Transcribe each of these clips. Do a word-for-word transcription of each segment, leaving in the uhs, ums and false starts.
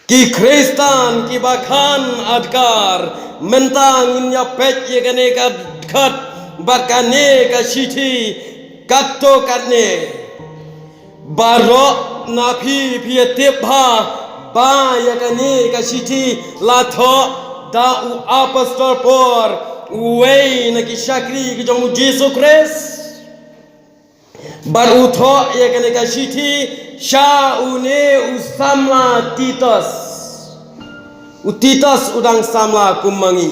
Ki Khristan kiba khan adkar, mynta ngin ïa peit ïa kane ka dkhot bad kane ka shithi katto katne. Baroh na phi phi ïa tip bha ba ïa kane ka shithi la thoh da u Apostol Paul, uwei na ki shakri ki jong u Jisu Khrist. Bad u thoh ïa kane ka shithi sha une u samla Titus. U Titus u dang samla kum ma ngi.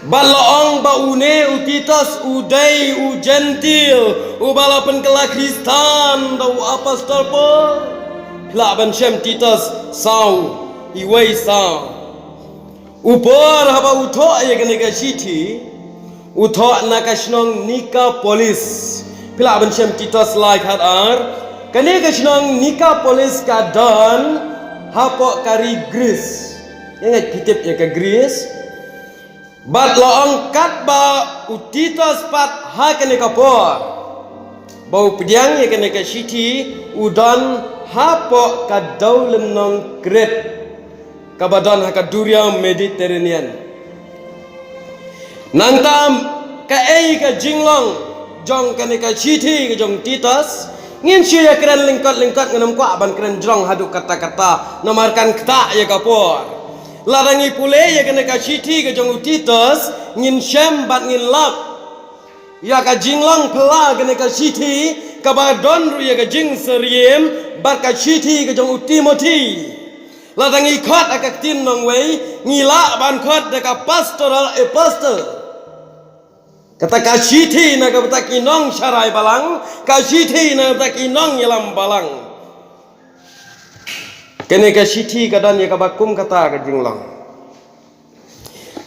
Bad la ong ba une u Titus u dei u Jentil uba la pynkylla Khristan da u Apostol Paul. Phi lah ban shem Titus saw, iwei saw. U Paul haba u thoh ïa kane ka shithi, u thoh na ka shnong Nikapolis. Phi lah ban shem Titus lai khat ar. Kane ka shnong Nikapolis ka don hapoh ka ri Gris. Ïa nga phi tip ïa ka Gris. Bad la ong katba u Titus pat ha kane ka por ba u pdiang ïa kane ka shithi, u don hapoh ka dewlynnong Krit kaba don ha ka duriaw Mediterranean. Nangta kaei ka jinglong jong kane ka shithi ka jong Titus, ngin shu ïa kren lyngkot lyngkot, ngin ym kwah ban kren jrong haduh katta katta namar kan ktah ïa ka por. Lada ngi pule ïa kane ka shithi ka jong u Titus, ngin shem bad ngin lap ïa ka jinglong phylla kane ka shithi, kaba don ruh ïa ka jingsyriem bad ka shithi ka jong u Timothi. Lada ngi khot ha ka ktien nongwei, ngi lah ban khot da ka pastoral epistle. Kata ka shithi na ka bynta ki nongsharai balang, ka shithi na ka bynta ki nongïalam balang. Kane ka shithi ka don ïa kaba kum kata ka jinglong.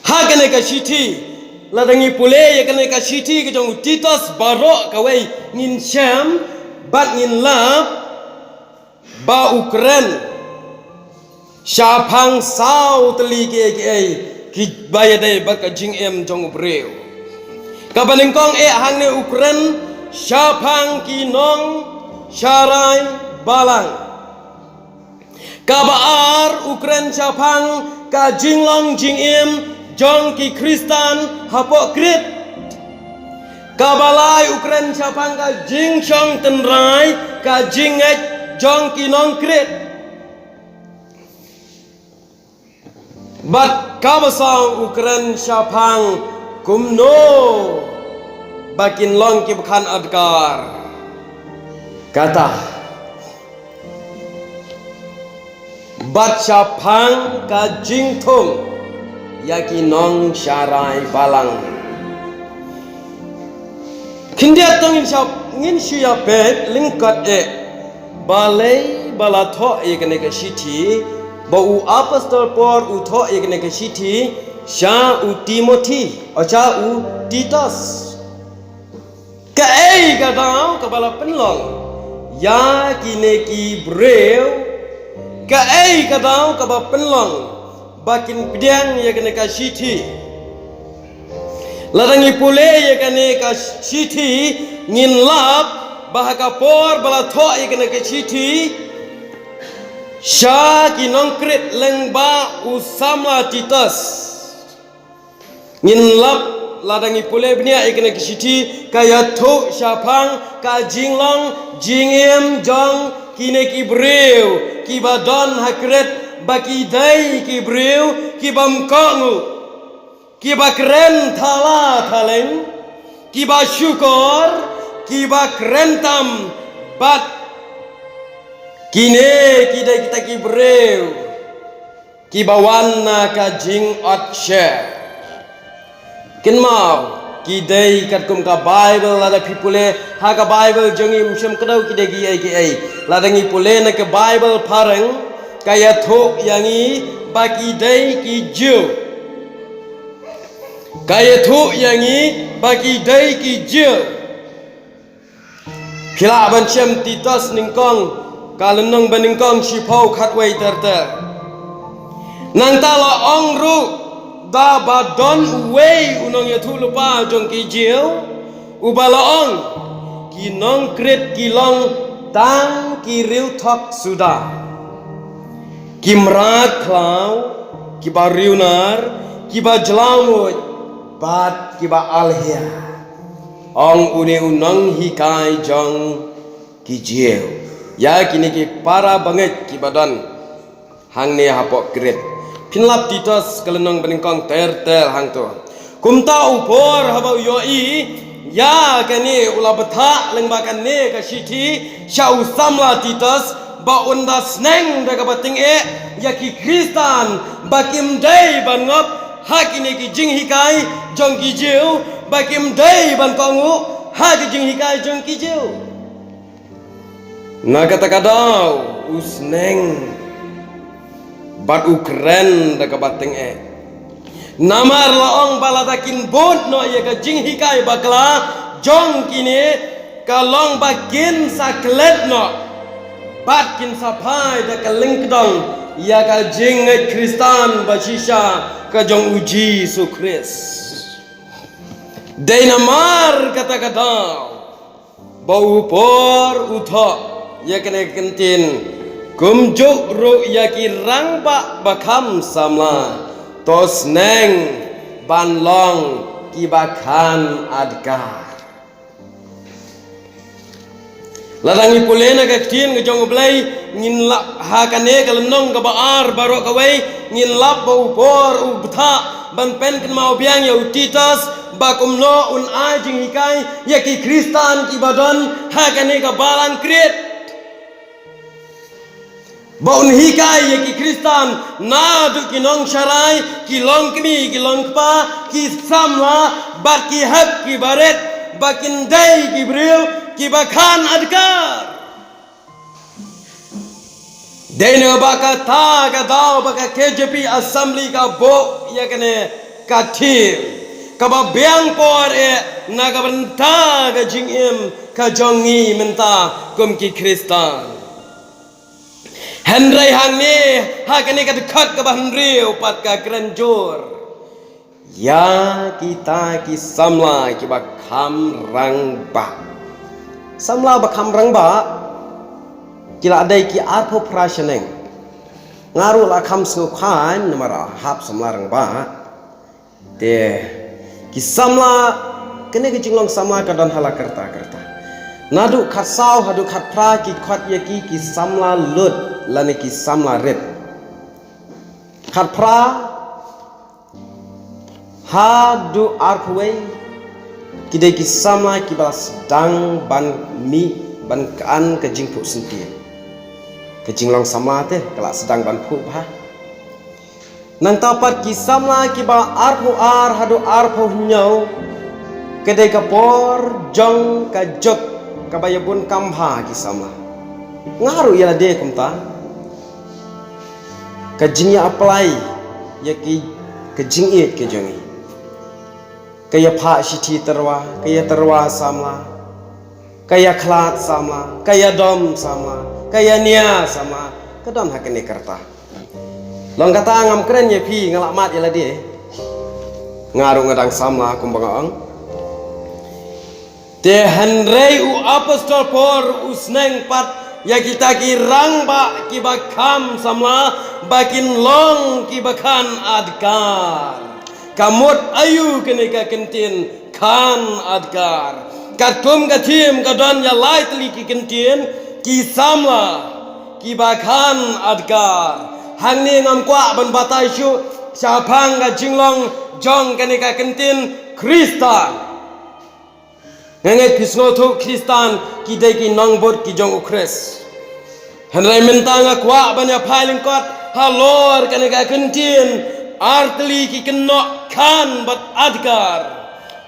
Ha kane ka shithi, lada ngi pule ïa kane ka shithi ka jong u Titus baroh kawei, ngin shem bad ngin lap ba u kren shaphang saw tylli kiei kiei kiba ïadei bad ka jingim jong u briew. Kaba nyngkong eh hangne u kren shaphang ki nongsharai balang. Kaba ar u kren shaphang ka jinglong jingim jong ki Khristan hapoh Krit. Kaba lai u kren shaphang ka jingshong tynrai, ka jingngeit jong ki nong Krit. Bad kaba saw u kren shaphang kumno ba kin long kiba khan adkar. Kata. Bad shaphang ka jingthung ïa ki nongsharai balang. Khyndiat to ngin shu, ngin shu ïa peit lyngkot eh balei ba la thoh ïa kane ka shithi, ba u Apostol Paul u thoh ïa kane ka shithi sha u Timothi, o sha u Titus. Kaei ka daw kaba la pynlong ïa kine ki briew? Kaei ka daw kaba pynlong ba kin pdiang ïa kane ka shithi? Lada ngi pule ïa kane ka shithi, ngin lap ba ha ka por ba la thoh ïa kane ka shithi sha ki nong Krit lyngba u samla Titus. Ngin lap, lada ngi pule bniah ïa kane ka shithi, ka ïathuh shaphang ka jinglong jingim jong kine ki briew kiba don ha Krit, ba ki dei ki briew kiba mkohnguh, kiba kren thala thaleng, kiba shukor, kiba kren tam, bad kine ki dei kita ki briew kiba wan na ka jingot sher. Kynmaw, ki dei katkum ka Baibl, lada phi pule ha ka Baibl jong ngi, ym shym kdew ki dei kiei kiei. Lada ngi pule na ka Baibl phareng, ka ïathuh ïa ngi ba ki dei ki Jiw. Ka ïathuh ïa ngi ba ki dei ki Jiw. Phi lah ban shem Titus nyngkong, ka lynnong ba nyngkong, shiphew khatwei ter ter. Nangta la ong ruh da ba don uwei u nongïathuhlypa jong ki Jiw, uba la ong, ki nong Krit ki long tang ki riewthok suda. Ki mrad khlaw, ki ba riewnar, ki ba jlaw nguid, bad ki ba alhia, ong une u nonghikai jong ki Jiw ïa kine ki para bangeit ki ba don hangne hapoh Krit. Phin lap Titus ka lynnong banyngkong ter ter hangto. Kumta u Paul haba u ïohi ïa kane u la bthah lyngba kane ka shithi sha u samla Titus ba un da sneng da kaba tyngeh ïa ki Khristan ba kim dei ban ngop ha kine ki jinghikai jong ki Jiw, ba kim dei ban kohnguh ha ki jinghikai jong ki Jiw. Na kata ka daw u sneng bad u kren da kaba tyngeh. Namar la ong ba lada kin bud noh ïa ka jinghikai bakla jong kine, ka long ba kin sa klet noh bad kin sa phai da ka lyngkdong ïa ka jingngeit Khristan ba shisha ka jong u Jisu Khrist. Dei namar kata ka daw ba u Paul u thoh ïa kane ka kyntien, kumjuh ruh ïa ki rangbah ba kham samla, to sneng ban long ki ba khan adkar. Lada ngi pule na ka ktien ka jong U Blei, ngin lap ha kane ka lynnong kaba ar baroh kawei, ngin lap ba u Paul u bthah ban pynkynmaw biang ïa u Titus ba kumno un ai jinghikai ïa ki Khristan ki ba don ha kane ka balang Krit. Ba un hikai ïa ki Khristan naduh ki nongsharai, ki longkmie, ki longkpa, ki samla, bad ki hep ki barit, ba kin dei ki briew ki ba khan adkar. Dei na ba kata ka daw ba ka K J P Assembly ka buh ïa kane ka theme kaba biang por eh na ka bynta ka jingim ka jong ngi mynta kum ki Khristan. Hynrei hangne ha kane ka dkhot kaba hynriew pat ka kren jur ïa kita ki samla ki ba kham rangbah. Samla ba kham rangbah ki la dei ki arphew phra shaneng. Nga ruh la kham sngewkhan namar hap samla rangbah. Te ki samla, kane ka jinglong samla ka don ha la karta karta. Naduh khatsaw haduh khatphra ki khot ïa ki ki samla lut lane ki samla rit. Khatphra haduh arphew wei ki dei ki samla ki ba la sdang ban mih ban kan ka jingphuh syntien. Ka jinglong samla te ka la sdang ban phuh bha. Nangta pat ki samla ki ba arphew ar haduh arphew hynñiew ka dei ka por jong ka juk kaba ïa bun kam bha ki samla. Nga ruh ïa lade kumta. Ka jingïa apply ïa ki, ka jingïeit ka jong ngi. Ka ïa phah shithi tyrwa, ka ïa tyrwa samla, ka ïa khlad samla, ka ïa dom samla, ka ïa nia samla, ka don ha kane karta. Long kata ngam kren ïa phi, nga la mad ïa lade. Nga ruh nga dang samla kumba nga ong. Te hynrei u apostol Paul u sneng pat ïa kita ki rangbah ki ba kham samla ba kin long ki ba khan adkar. Ka mut aïu kane ka kyntien khan adkar? Katkum ka theme ka don ïa lai tylli ki kyntien, ki samla ki ba khan adkar. Hangne ngam kwah ban batai shuh shaphang ka jinglong jong kane ka kyntien Khristan. Nga ngeit phi sngewthuh Khristan ki dei ki nongbud ki jong U Khrist. Hynrei mynta nga kwah ban ïa phai lyngkot halor kane ka kyntien, ar tylli ki kynnoh khan bad adkar.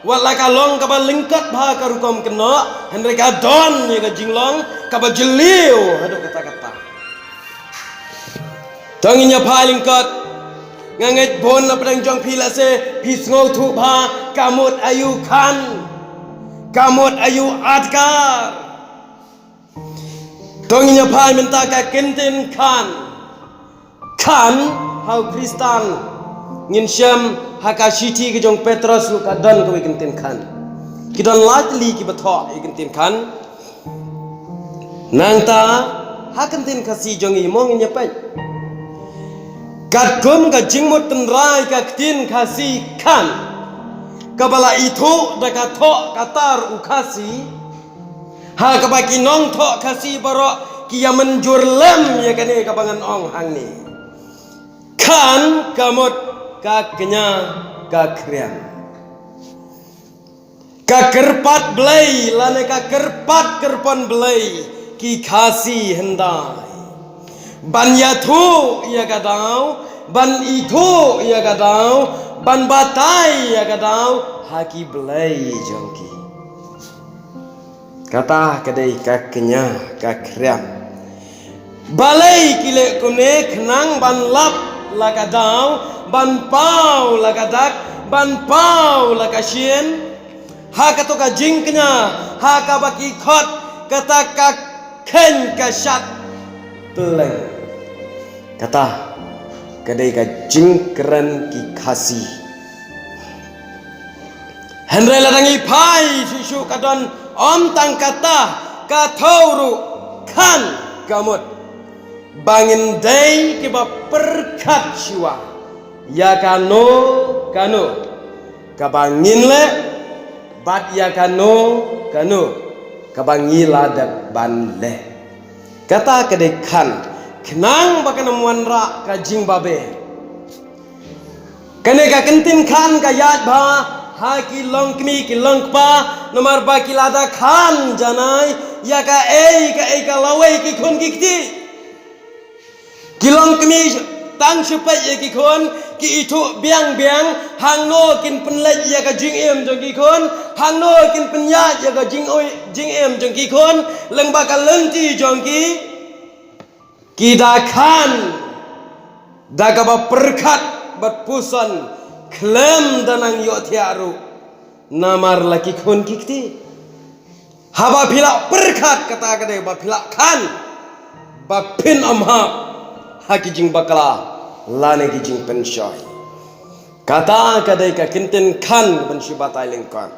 Wat la ka long kaba lyngkot bha ka rukom kynnoh, hynrei ka don ïa ka jinglong kaba jylliew haduh katta katta. To ngin ïa phai lyngkot. Nga ngeit bun na pdeng jong phi lehse phi sngewthuh bha ka mut aïu khan, ka mut aïu adkar. To ngin ïa phai mynta ka kyntien khan. Khan ha u Khristan ngin shem ha ka shithi ka jong Petros ruh ka don kawei kyntien khan. Ki don lai tylli ki ba thoh ïa kyntien khan. Nangta ha kyntien Khasi jong ngi mo ngin ïa peit. Katkum ka jingmut tynrai ka ktien Khasi khan, kaba la ithuh da ka thoh ka tar u Khasi, ha kaba ki nongthoh Khasi baroh ki ïa mynjur lem ïa kane kaba ngan ong hangne. Khan ka mut ka kñia ka khriam. Ka kyrpad Blei lane ka kyrpad kyrpon Blei ki Khasi hyndai. Ban ïathuh ïa ka daw, ban ithuh ïa ka daw, ban batai ïa ka daw ha ki blei jong ki. Kata ka dei ka kñia ka khriam. Balei ki leh kumne? Khnang ban lap la ka daw, ban paw la ka dak, ban paw la ka shin. Ha kato ka jingkñia, ha kaba ki khot kata ka kheiñ ka shad pleng. Kata ka dei ka jingkren ki Khasi. Hynrei lada ngi phai shuh shuh ka don ym tang kata, ka thew ruh khan ka mut ba ngin dei kiba pyrkhat shuwa ïa kano kano kaba ngin leh bad ïa kano kano kaba ngi la dep ban leh. Kata ka dei khan, khnang ba kan ym wanrah ka jingbabe. Kane ka kyntien khan ka ïaid bha ha ki longkmie ki longkpa, namar ba ki la da khan janai ïa kaei kaei ka lawei ki khun ki kti. Ki longkmie tang shu peit ïa ki khun, ki ithuh biang biang hangno kin pynleit ïa ka jingim jong ki khun, hangno kin pynïaid ïa ka jingoi, jingim jong ki khun lyngba ka lynti jong ki. Ki da khan da kaba pyrkhat bad puson khlem da nang ïohthiah ruh. Namar la ki khun ki kti. Haba phi la pyrkhat, kata ka dei ba phi la khan ba phin ym hap ha ki jingbakla lane ki jingpynshoi. Kata ka dei ka kyntien khan ban shu batai lyngkot.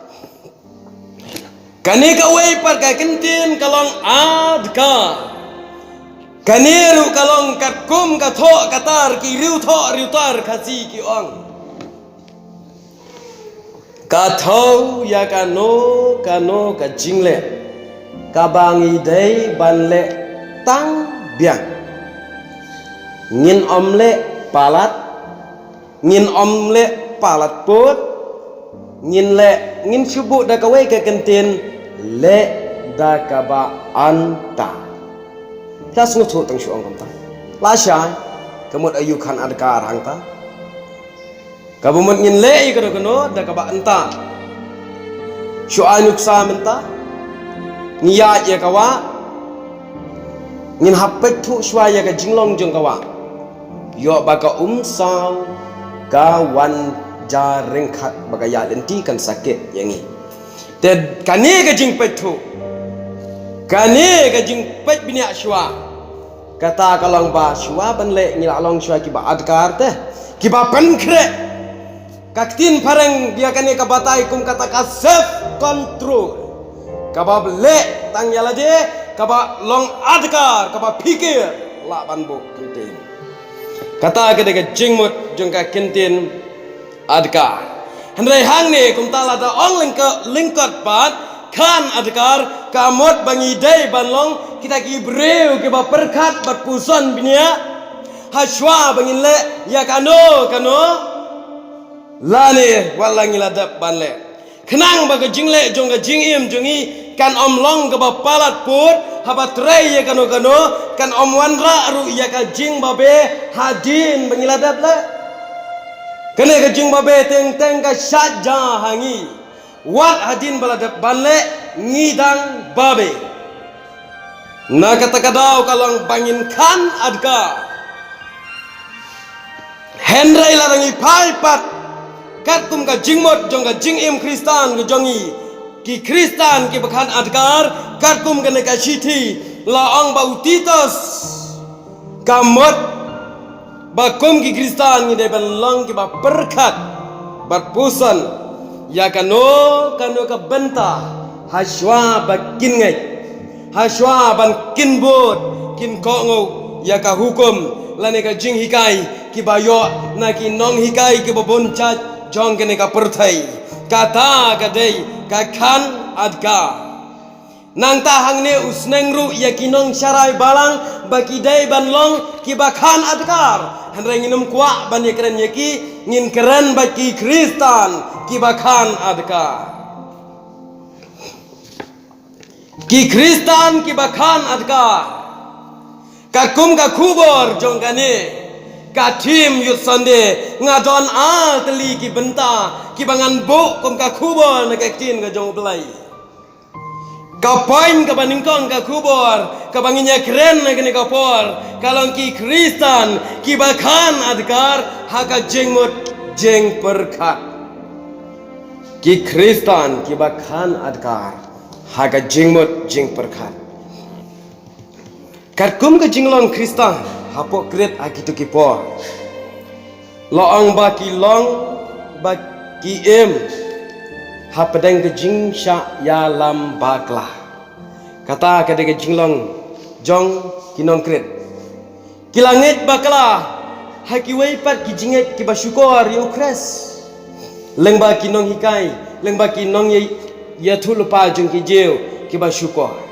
Kane kawei pat ka kyntien ka long adkar. Kane ruh ka long katkum ka thoh ka tar ki riewthoh riewtar Khasi ki ong. Ka thew ïa kano kano ka jingleh kaba ngi dei ban leh tang biang. Ngin ym leh palat, ngin ym leh palat pud, ngin leh, ngin shu buh da kawei ka kyntien leh da kaba anta. Phi la sngewthuh tang shu ong kumta? Lashai ka mut aïu khan adkar hangta. Kaba mut ngin leh ïa kano kano da kaba anta. Shu ai nuksa mynta. Ngi ïaid ïa ka wah. Ngin hap peit thuh shuwa ïa ka jinglong jong ka wah. Ïoh ba ka umsaw ka wan ja ryngkhat ba ka ïaid lynti kan sakit ïa ngi. Te kane ka jingpeit thuh, kane ka jingpeit bniah shuwa, kata ka long ba shuwa ban leh ngi la long shuwa kiba adkar te, kiba pynkhreh. Ka ktien phareng ïa kane ka batai kum kata ka self control. Kaba leh tang ïa lade, kaba long adkar, kaba phikir, lah ban buh kyntien. Kata ka dei ka jingmut jong ka kyntien adkar. Hynrei hangne kumta lada ong lyngkot, lyngkot pat, khan adkar, ka mut ba ngi dei ban long kita ki briew kiba pyrkhat bad puson bniah. Hashwa ba ngin leh ïa kano kano, lane wat la ngi la dep ban leh. Khnang ba ka jingleh jong ka jingim jong ngi kan ym long kaba palat pud, haba trei ïa kano kano, kan ym wanrah ruh ïa ka jingbabe hadien ba ngi la dep leh. Kane ka jingbabe teng teng ka shait ja ha ngi. Wat hadien ba la dep ban leh ngi dang babe. Na kata ka daw ka long ba ngin khan adkar. Hynrei lada ngi phai pat katkum ka jingmut jong ka jingim Khristan ka jong ngi, ki Khristan kiba khan adkar, katkum kane ka shithi la ong ba u Titus, ka mut ba kum ki Khristan ngi dei ban long kiba pyrkhat bad puson ïa kano kano ka bynta, hashwa ba kin ngeit, hashwa ban kin bud, kin kohnguh ïa ka hukum lane ka jinghikai kiba ïoh na ki nonghikai kiba bun jait jong kane ka pyrthei. Kata ka dei ka khan adkar. Nangta hangne u sneng ruh ïa ki nongsharai balang ba ki dei ban long kiba khan adkar. Hynrei ngin ym kwah ban ïakren ïa ki, ngin kren bad ki Khristan kiba khan adkar. Ki Khristan kiba khan adkar. Katkum ka khubor jong kane ka theme Youth Sunday, nga don ar tylli ki bynta kiba ngan buh kum ka khubor na ka ktien ka jong U Blei. Ka point kaba nyngkong ka khubor kaba ngin ïakren ha kane ka por ka long ki Khristan kiba khan adkar ha ka jingmut jingpyrkhat. Ki Khristan kiba khan adkar ha ka jingmut jingpyrkhat. Katkum ka jinglong Khristan hapoh Krit ha kito ki por, la ong ba ki long ba ki im hapdeng ka jingshah ïalam bakla. Kata ka dei ka jinglong jong ki nong Krit. Ki la ngeit bakla ha kiwei pat ki jingngeit kiba shukor ïa U Khrist. Lyngba ki nonghikai, lyngba ki nongïathuhlypa jong ki Jiw kiba shukor.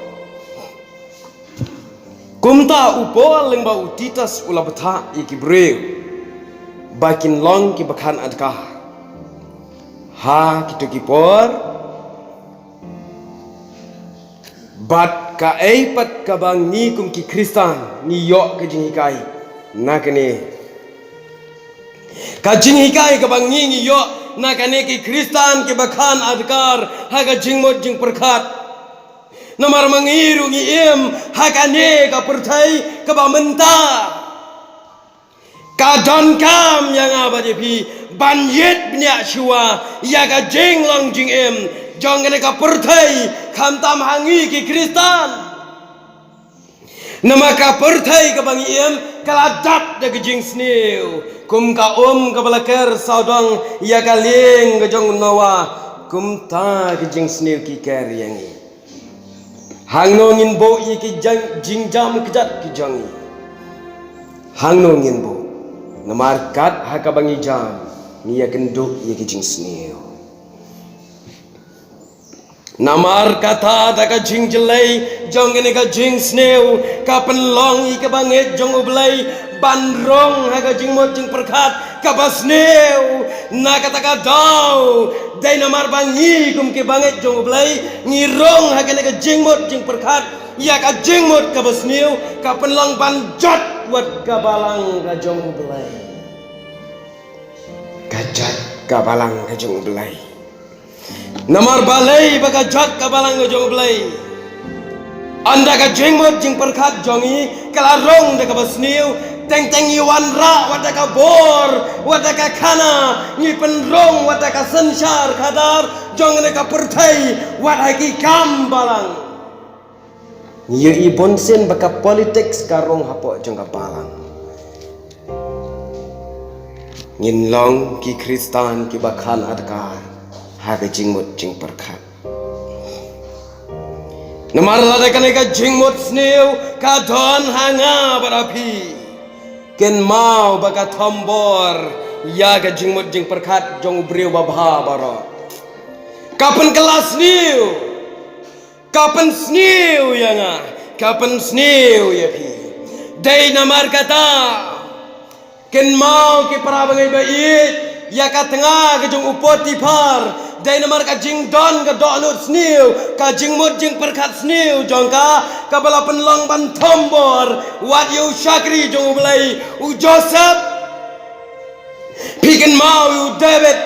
Kumta u Paul lyngba u Titus u la bthah ïa ki briew ba kin long kiba khan adkar ha kito ki por. Bad kaei pat kaba ngi kum ki Khristan ngi ïoh ka jinghikai na kane. Ka jinghikai kaba ngi ngi ïoh na kane ki Khristan kiba khan adkar ha ka jingmut jingpyrkhat. Namar ma ngi ruh ngi im ha kane ka pyrthei kaba mynta. Ka donkam ïa nga bad ïa phi ban ïit bniah shuwa ïa ka jinglong jingim jong kane ka pyrthei, khamtam ha ngi ki Khristan. Namar ka pyrthei kaba ngi im ka la dap da ka jingsniew, kum ka um kaba la ker sawdong ïa ka lieng ka jong u Noah, kumta ka jingsniew ki ker ïa ngi. Hangno ngin buh ïa ki jang-, jingjam kjat ki jong ngi? Hangno ngin buh? Namar kat ha kaba ngi jam, ngi ïakynduh ïa ki jingsniew. Namar kata da ka jingjyllei jong kane ka jingsniew, ka pynlong ïa kaba ngeit jong U Blei ban rong ha ka jingmut jingpyrkhat kaba sniew. Na kata ka daw, dei namar ba ngi kum ki bangeit jong U Blei ngi rong ha kane ka jingmut jingpyrkhat ïa ka jingmut kaba sniew, ka pynlong ban jot wat ka balang ka jong U Blei. Ka jot ka balang ka jong U Blei. Namar balei ba ka jot ka balang ka jong U Blei? Ynda ka jingmut jingpyrkhat jong ngi ka la rong da kaba sniew, teng teng ngi wanrah wat da ka bor, wat da ka khana, ngi pynrong wat da ka synshar khadar jong kane ka pyrthei, wat ha ki kam balang. Ngi ïohi bunsien ba ka politics ka rong hapoh jong ka balang. Ngin long ki Khristan kiba khan adkar ha ka jingmut jingpyrkhat. Namar lada kane ka jingmut sniew ka don ha nga bad ha phi, kynmaw ba ka thombor ïa ka jingmut jingpyrkhat jong u briew babha baroh. Ka pynkylla sniew, ka pynsniew ïa nga, ka pynsniew ïa phi. Dei namar kata, kynmaw ki para bangeit ba ïeit, ïa ka tnga ka jong u Potiphar, dei namar ka jingdon ka dohnud sniew, ka jingmut jingpyrkhat sniew jong ka, kaba la pynlong ban thombor wat ïa u shakri jong U Blei, u Joseph. Phi kynmaw ïa u David,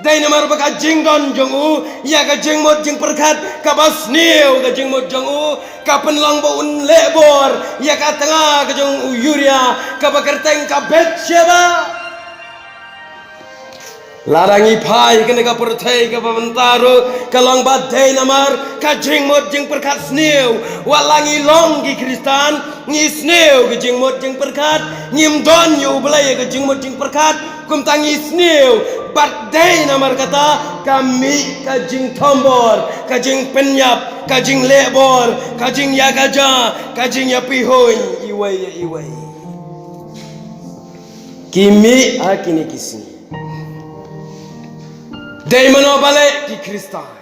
dei namar ba ka jingdon jong u ïa ka jingmut jingpyrkhat kaba sniew, ka jingmut jong u ka pynlong ba un leh bor ïa ka tnga ka jong u Uria, kaba kyrteng ka Bathsheba. Lada ngi phai kane ka pyrthei kaba mynta ruh, ka long ba dei namar ka jingmut jingpyrkhat sniew. Wat la ngi long ki Khristan, ngi sniew ka jingmut jingpyrkhat, ngim don ïa U Blei ka jingmut jingpyrkhat, kumta ngi sniew. Bad dei namar kata ka mih ka jingthombor, ka jingpynïap, ka jingleh bor, ka jingïakajia, ka jingïapihuiñ iwei ïa iwei. Ki mih ha kine ki sngi. Dei mano ba leh? Ki Khristan.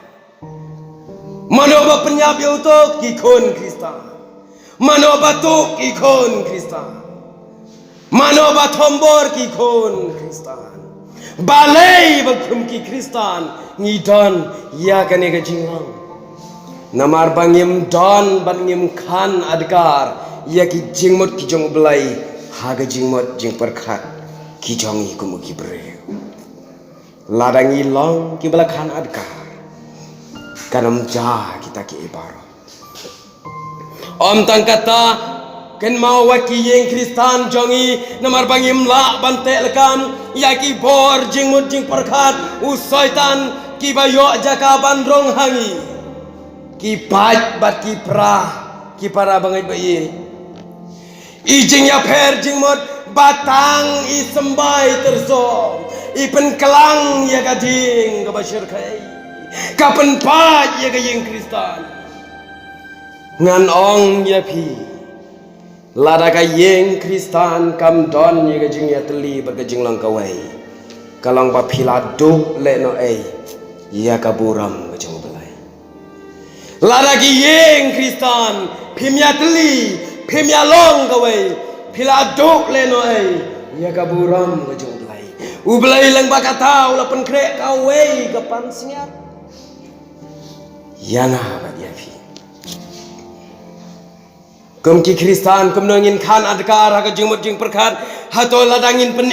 Mano ba pynïap ïa uto? Ki khun Khristan. Mano ba tuh? Ki khun Khristan. Mano ba thombor? Ki khun Khristan. Balei ba kum ki Khristan ngi don ïa kane ka jinglong? Namar ba ngim don bad ngim khan adkar ïa ki jingmut ki jong U Blei ha ka jingmut jingpyrkhat ki jong ngi kum ki briew. Lada ngi long kiba la khan adkar, kan ym jia kita kiei baroh. Ym tang kata, kynmaw wat ki ïing Khristan jong ngi, namar ba ngim lah ban teh lakam ïa ki bor jingmut jingpyrkhat u Soitan kiba ïoh jaka ban rung ha ngi. Ki pait bad ki pra, ki para bangeit ba ïeit. I jingïapher jingmut ba tang i symbai tyrsong, i pynklang ïa ka ding kaba shyrkhei, ka pynpait ïa ka ïing Khristan. Ngan ong ïa phi, lada ka ïing Khristan kam don ïa ka jingïatylli bad ka jinglong kawei, ka long ba phi la duh lehnohei ïa ka burom ka jong U Blei. Lada ki ïing Khristan phim ïatylli, phim ïalong kawei, phi la duh lehnohei ïa ka burom ka jong U Blei. U Blei lyngba kata u la pynkhreh kawei ka pansngiat ïa nga bad ïa phi. Kum ki Khristan, kumno ngin khan adkar ha ka jingmut jingpyrkhat? Hato lada ngin pyni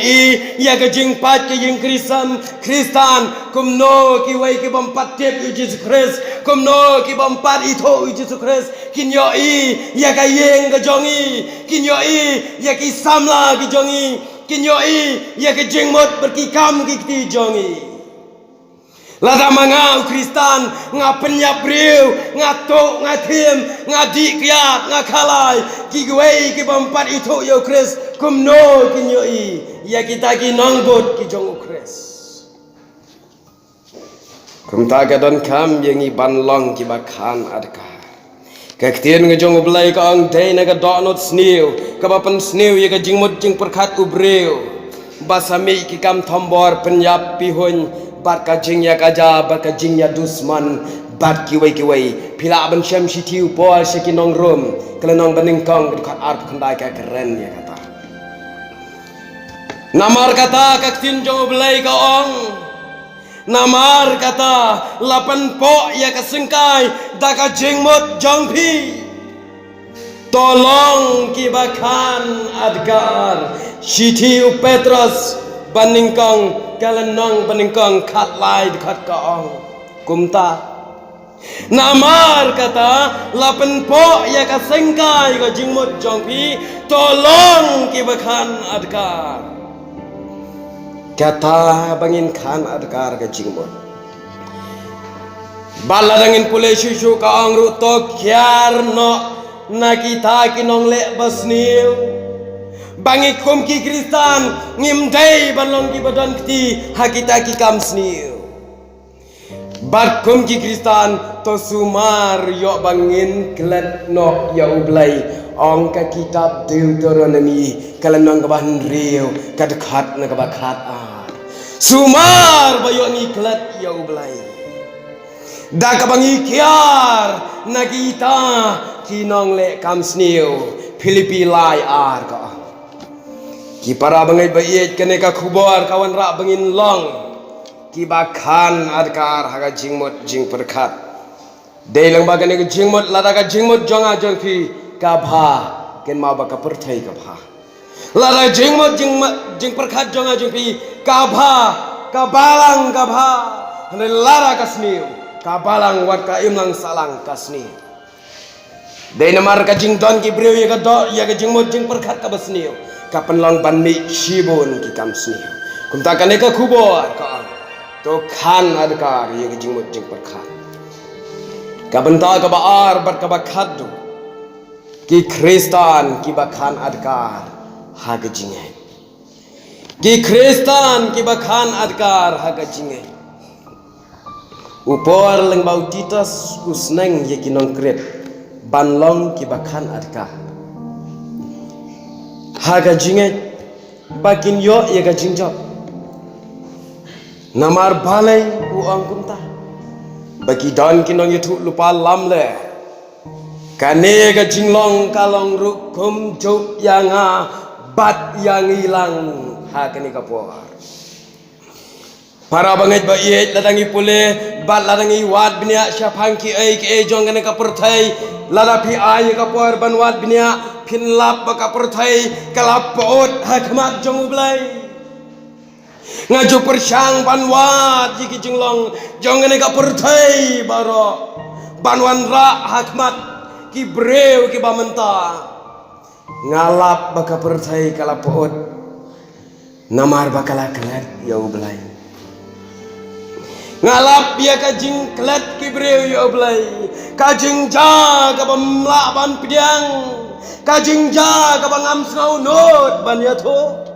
ïa ka jingpait ka ïing Khristan, Khristan, kumno kiwei ki bym pat tip ïa U Jisu Khrist, kumno ki bym pat ithuh ïa U Jisu Khrist kin ïohi ïa ka ïing ka jong ngi, kin ïohi ïa ki samla ki jong ngi, kin ïohi ïa ka jingmut bad ki kam ki kti jong ngi. Lada ma nga u Khristan nga pynïap briew, nga tuh, nga thiem, nga dih kiad, nga khalai, kiwei ki bym pat ithuh ïa U Khrist, kumno kin ïohi ïa kita ki nongbud ki jong U Khrist? Kumta ka donkam ïa ngi ban long kiba khan adkar. Ka ktien ka jong U Blei ka ong, dei na ka dohnud sniew kaba pynsniew ïa ka jingmut jingpyrkhat u briew, ba sa mih ki kam thombor, pynïap pihuiñ, bad ka jingïakajia, bad ka jingïadusman bad kiwei kiwei. Phi lah ban shem shithi u Paul sha ki nong Rom, ka lynnong banyngkong, ka dkhot arphew khyndai, ka kren ïa kata. Namar kata ka ktien jong U Blei ka ong, namar kata la pynpoh ïa ka syngkai da ka jingmut jong phi. To long kiba khan adkar. Shithi u Petros banyngkong, ka lynnong banyngkong, khatlai dkhot ka ong kumta. Namar kata la pynpoh ïa ka syngkai ka jingmut jong phi, to long kiba khan adkar. Kata ba ngin khan adkar ka jingmut. Bad lada ngin pule shuh shuh ka ong ruh, to kiar noh na kita ki nongleh basniew, ba ngi kum ki Khristan ngim dei ban long kiba don kti ha kita ki kam sniew. Bad kum ki Khristan to sumar ïoh ba ngin klet noh ïa U Blei. Ong ka kitab Deuteronomi, ka lynnong kaba hynriew, ka dkhot na kaba khatar. Sumar ba ïoh ngi klet ïa U Blei da kaba ngi kiar na kita ki nongleh kam sniew. Philippi lai ar ka ong. Ki para bangeit ba ïeit, kane ka khubor ka wanrah ba ngin long kiba khan adkar ha ka jingmut jingpyrkhat. Dei lyngba kane ka jingmut, lada ka jingmut jong nga jong phi ka bha, kynmaw ba ka pyrthei ka bha. Lada jingmut jingma-, jingpyrkhat jong nga jong phi ka bha, ka balang ka bha. Hynrei lada ka sniew, ka balang wat ka imlang sahlang ka sniew. Dei namar ka jingdon ki briew ïa ka doh, ïa ka jingmut jingpyrkhat kaba sniew, ka pynlong ban mih shibun ki kam sniew. Kumta kane ka khubor ka ong, to khan adkar ïa ka jingmut jingpyrkhat. Ka bynta kaba ar bad kaba khatduh, ki Khristan kiba khan adkar ha ka jingngeit. Ki Khristan kiba khan adkar ha ka jingngeit. U Paul lyngba u Titus u sneng ïa ki nongkrit ban long kiba khan adka ha ka jingngeit ba kin ïoh ïa ka jingjop. Namar balei u ong kumta? Ba ki don ki nongïathuhlypa lamler. Kane ka jinglong ka long ruh kumjuh ïa nga bad ïa ngi lang ha kane ka por. Para bangeit ba ïeit, lada ngi pule bad lada ngi wad bniah shaphang kiei kiei jong kane ka pyrthei, lada phi ai ïa ka por ban wad bniah, phin lap ba ka pyrthei ka la pyut ha khmat jong U Blei. Nga ju pyrshang ban wad ïa ki jinglong jong kane ka pyrthei baroh, ban wanrah ha khmat ki briew kiba mynta. Nga lap ba ka pyrthei ka la pyut namar ba ka la klet ïa U Blei. Nga lap ïa ka jingklet ki briew ïa U Blei, ka jingjia kaba ym lah ban pdiang, ka jingjia kaba ngam sngew nud ban ïathuh.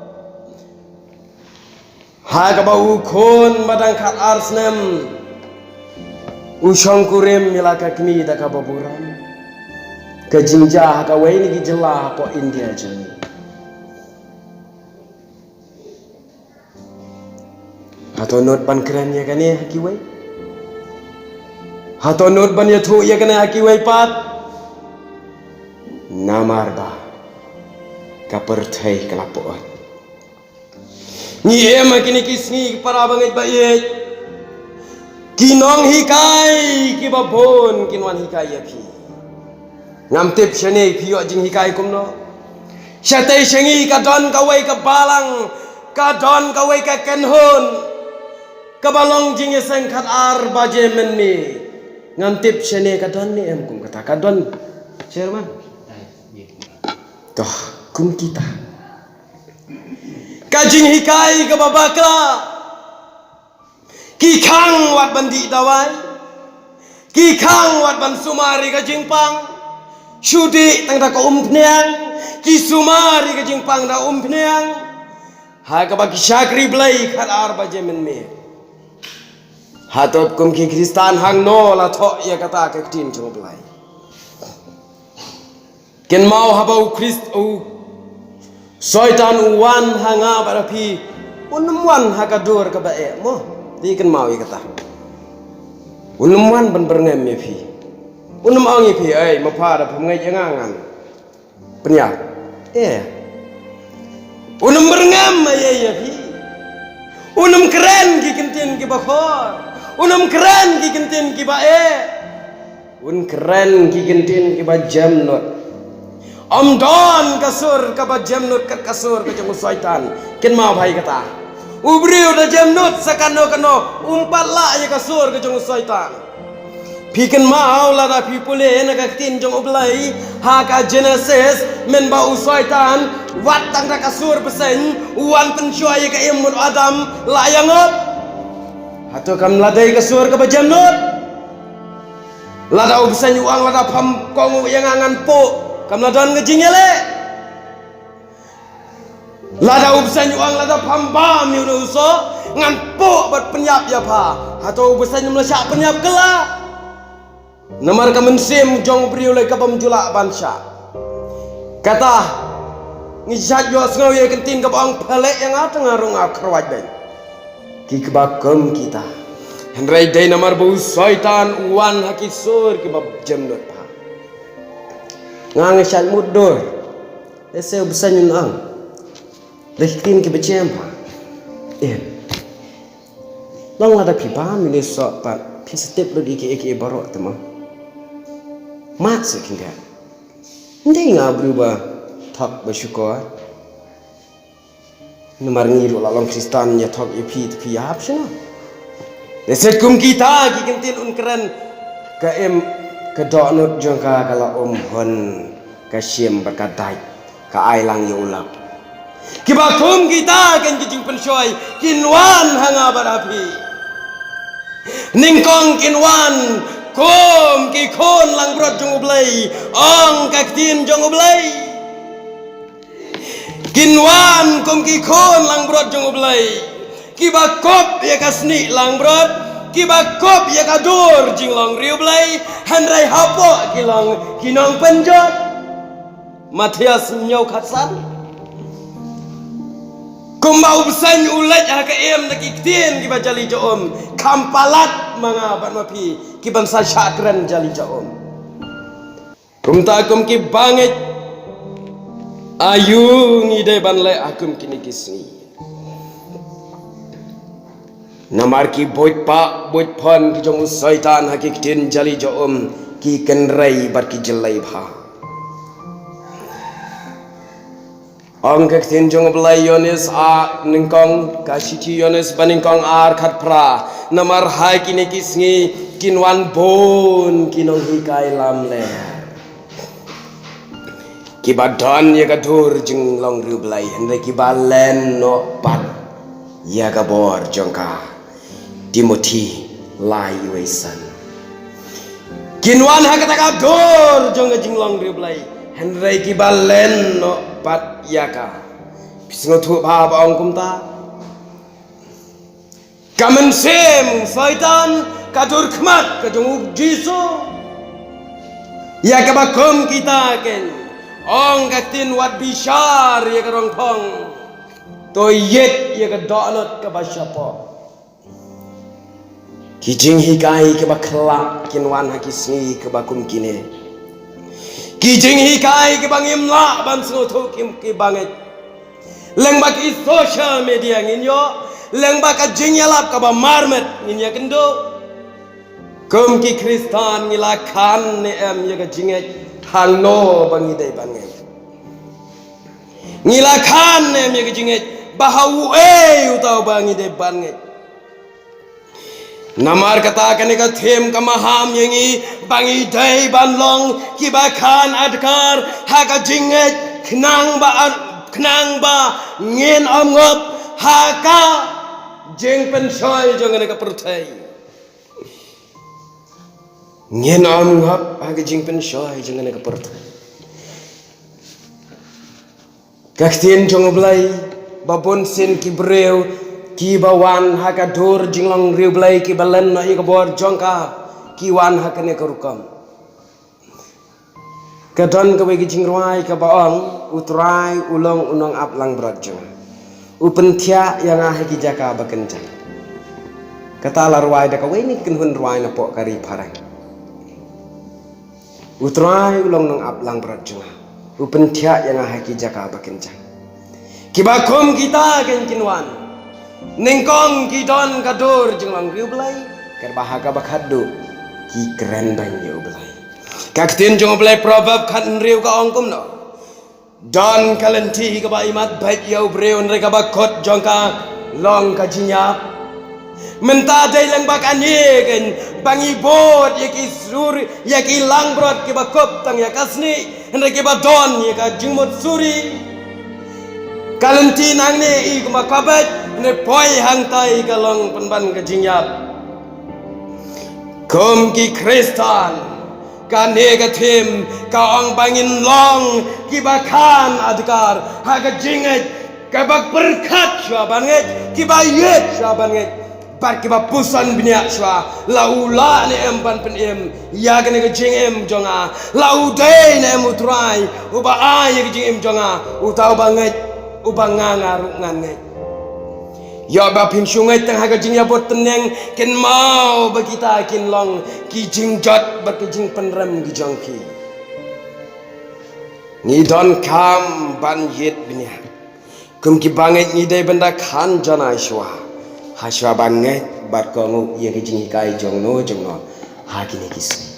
Ha kaba u khun ba dang khatar snem u shongkurim ïa la ka kmie da kaba burom. Ka jingjia ha kawei na ki jylla hapoh India jong ngi. Hato nud ban kren ïa kane ha kiwei? Hato nud ban ïathuh ïa kane ha kiwei pat? Namar ba ka pyrthei ka la pyut. Ngi im ha kine ki sngi, para bangeit ba ïeit, ki nonghikai kiba bun kin wan hikai ïa phi. Ngam tip shane phi ïoh jinghikai kumno. Shatei sha ngi ka don kawei ka balang, ka don kawei ka kynhun kaba long jingïaseng khatar baje mynmiet. Ngam tip shane ka don ne em kum kata, ka don, Chairman? To, kum kita. Ka jinghikai kaba bakla. Ki khang wat ban dih dawai. Ki khang wat ban sumar ïa ka jingpang. Shu dih tang da ka umphniang. Ki sumar ïa ka jingpang da umphniang. Ha kaba ki shakri Blei khatar baje mynmiet. Hato kum ki Khristan hangno la thoh ïa kata ka ktien jong U Blei? Kynmaw haba u Khrist, u Soitan u wan ha nga bad ha phi, un ym wan ha ka dur kaba eh mo. Te kynmaw ïa kata. Un ym wan ban byrngem ïa phi. Un ym ong ïa phi, "Ei, ma pha, da phim ngeit ïa nga, ngan pynïap." Eh. Un ym byrngem ïa, ïa phi. Un ym kren ki ktien kiba khor. Un ym kren ki ktien kiba eh. Un kren ki ktien kiba jemnud. Ym don ka sur kaba jemnud kat ka sur ka jong u Soitan. Kynmaw bha ïa kata. U briew da jemnud sa kano kano, um pat lah ïa ka sur ka jong u Soitan. Phi kynmaw lada phi pule na ka ktien jong U Blei ha ka Genesis, mynba u Soitan wat tang da ka sur bseiñ u wan pynshuwa ïa ka im bad u Adam, la ïa ngot. Hato kam la dei ka sur kaba jemnud? Lada u bseiñ u ong, "Lada pham kohnguh ïa nga, ngan puh," kam la don ka jingïaleh. Lada u bseiñ u ong, "Lada pham bam ïa u soh, ngan puh bad pynïap ïa pha," hato u bseiñ um la shah pynïap? Kylla. Namar ka mynsiem jong u briew lei ka bym ju lah ban shah. Kata, ngi shait ïohsngew ïa ka ktien kaba ong, "Pha leh ïa nga, te nga ruh nga kyrwat beiñ." Ki kaba kum kita. Hynrei dei namar ba u Soitan u wan ha ki sur kiba jemnud bha. Nga, nga shait mutdur. Lehse u bseiñ un ong, da ki ktien kiba jem bha. Em. Long lada phi bam ïa u soh pat, phi sa tip lut ïa kiei kiei baroh te mo. Mat sa khyndiat. Ym dei nga u briew ba thok ba shukor. Namar ngi ruh la long Khristan, ïa thok ïa phi te phi ïa hap shano? Lehse kum kita ki ktien un kren, ka im, ka dohnud jong ka ka la um hun, ka shim bad ka dait, ka ai lang ïa u lap. Kiba kum kita kein ki jingpynshoi kin wan ha nga bad ha phi. Nyngkong kin wan kum ki khun langbrot jong U Blei, ong ka ktien jong U Blei. Kin wan kum ki khun langbrot jong U Blei, kiba kup ïa ka snieh langbrot, Kiba kup ïa ka dur jinglong riewblei, hynrei hapoh ki long ki nongpynjot. Mathaios hynñiew khatsan. Kumba u bseiñ u leit ha ka im da ki ktien kiba jali ja um, kham palat ma nga bad ma phi kiban sa shah kren jali ja um. Kumta kum ki bangeit, aïu ngi dei ban leh ha kum kine ki sngi? Namar ki buit pah buit pon ki jong u Soitan ha ki ktien jali ja um, ki kynrei bad ki jlei bha. Ong ka ktien jong u Blei, Ïoannis a nyngkong, ka shithi Ïoannis ba nyngkong ar khatphra. Namar ha kine ki sngi kin wan bun ki nonghikai lamler, kiba don ïa ka dur jinglong riewblei, hynrei kiba len noh pat ïa ka bor jong ka. Timothi lai, wei san. Kin wan ha kata ka dur jong ka jinglong riewblei, hynrei kiba len noh pat ïa ka. Phi sngewthuh bha ba ong kumta? Ka mynsiem Soitan, ka dur khmat ka jong u Jisu. Ïa kaba kum kita ken, ong ka ktien, wat bishar ïa ka rong phong, to ïit ïa ka dohnud kaba shapoh. Ki jinghikai kiba khlak kin wan ha ki sngi kiba kum kine. Ki jinghikai kiba ngim lah ban sngewthuh ki, ki bangeit. Lyngba ki social media ngin ïoh, lyngba ka jingïalap kaba marmet ngin ïakynduh. Kum ki Khristan ngi la khan ne em ïa ka jingngeit hangno ba ngi dei ban ngeit? Ngi la khan ne em ïa ka jingngeit ba ha uei uta uba ngi dei ban ngeit? Namar kata kane ka theme ka maham ïa ngi ba ngi dei ban long kiba khan adkar ha ka jingngeit, khnang ba, khnang ba ngin ym ngop ha ka jingpynshoi jong kane ka pyrthei. Ngin ym ngop ha ka jingpynshoi jong kane ka pyrthei. Ka ktien jong U Blei, ba bun sien ki briew kiba wan ha ka dur jinglong riewblei kiba len noh ïa ka bor jong ka, ki wan ha kane ka rukom. Ka don kawei ka jingrwai kaba ong, U Trai u long u nongap langbrot jong nga, u pynthiah ïa nga ha ki jaka ba kynjang. Kata la rwai da kawei na ki kynhun rwai napoh ka ri phareng. U Trai u long nongap langbrot jong nga, u pynthiah ïa nga ha ki jaka ba kynjang. Kiba kum kita kin kin wan. Nyngkong ki don ka dur jinglong riewblei, katba ha kaba khatduh ki kren beiñ ïa U Blei. Ka ktien jong U Blei, Proverb khathynriew, ka ong kumno: Don ka lynti kaba imat beit ïa u briew, hynrei kaba kut jong ka long ka jingïap. Mynta dei lyngba kane ken ba ngi bud ïa ki suri, ïa ki langbrot kiba kup tang ïa ka snieh, hynrei kiba don ïa ka jingmut suri. Ka lynti nangne i kumba ka beit, hynrei poi hangtai ka long pynban ka jingïap. Kum ki Khristan, kane ka theme ka ong ba ngin long kiba khan adkar ha ka jingngeit, kiba pyrkhat shuwa ban ngeit, kiba ïeit shuwa ban ngeit, bad kiba puson bniah shuwa, la u lah ne em ban pynim ïa kane ka jingim jong nga, la u dei ne em U Trai uba ai ïa ka jingim jong nga, uta uba ngeit, uba nga nga ruh ngan ngeit. Ïoh ba phin shu ngeit tang ha ka jingïabud tneng, kynmaw ba kita kin long ki jingjot bad ki jingpynrem ki jong phi. Ngi donkam ban ïeit bniah. Kum ki bangeit ngi dei ban da khan janai shuwa, ha shuwa ban ngeit bad kohnguh ïa ki jinghikai jongno jongno ha kine ki sngi.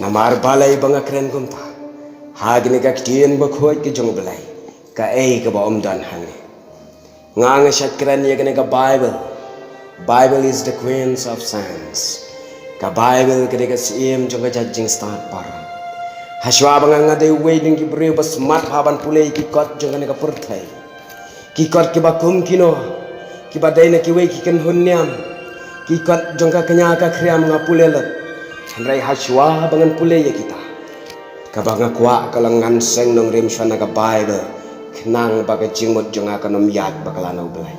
Namar balei ba nga kren kumta? Ha kane ka ktien bakhuid ka jong U Blei, kaei kaba ym don hangne? Nga nga shait kren ïa kane ka Bible. Bible is the queen of science. Ka Bible ka dei ka syiem jong ka jait jingstad baroh. Ha shuwa ba nga nga dei uwei na ki briew ba smat bha ban pule ïa ki kot jong kane ka pyrthei, ki kot kiba kum kino, kiba dei na kiwei ki kynhun niam, ki kot jong ka kñia ka khriam nga pule lut. Hynrei ha shuwa ba ngan pule ïa kita, kaba nga kwah ka long ngan seng nongrim shuwa na ka Bible, khnang ba ka jingmut jong nga kan ym ïaid bakla na U Blei.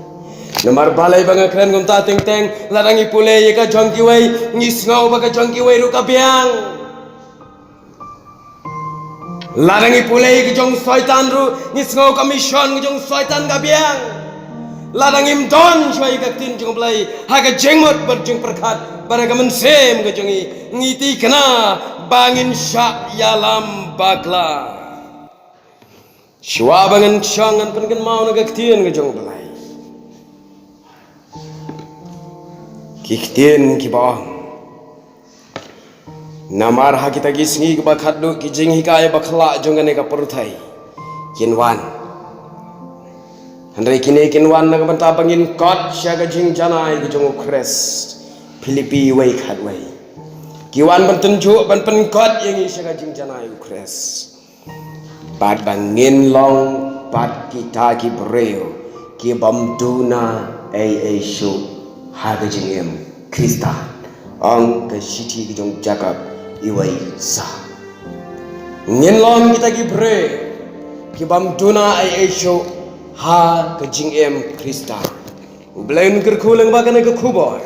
Namar balei ba nga kren kumta teng teng, lada ngi pule ïa ka jong kiwei, ngi sngew ba ka jong kiwei ruh ka biang. Lada ngi pule ïa ka jong Soitan ruh, ngi sngew ka mission ka jong Soitan ka biang. Lada ngim don shuwa ïa ka ktien jong U Blei ha ka jingmut bad jingpyrkhat bad ha ka mynsiem ka jong ngi, ngi tikna ba ngin shah ïalam bakla. Shuwa ba ngan shong, ngan pynkynmaw na ka ktien ka jong U Blei. Ki ktien kiba ong: Namar ha kita ki sngi kiba khatduh, ki jinghikai bakhlaiñ jong kane ka pyrthei kin wan. Hynrei kine kin wan na ka bynta ba ngin kot sha ka jingjanai ka jong U Khrist. Philippi wei khatwei. Ki wan ban tynjuh, ban pynkot ïa ngi sha ka jingjanai U Khrist. Bad ba ngin long bad kita ki briew ki bym duna ei ei shuh ha ka jingim Khristan. Ong ka shithi ka jong Jakob wei sa. Ngin long kita ki briew ki bym duna ei ei shuh ha ka jingim Khristan. U Blei un kyrkhu lyngba kane ka khubor.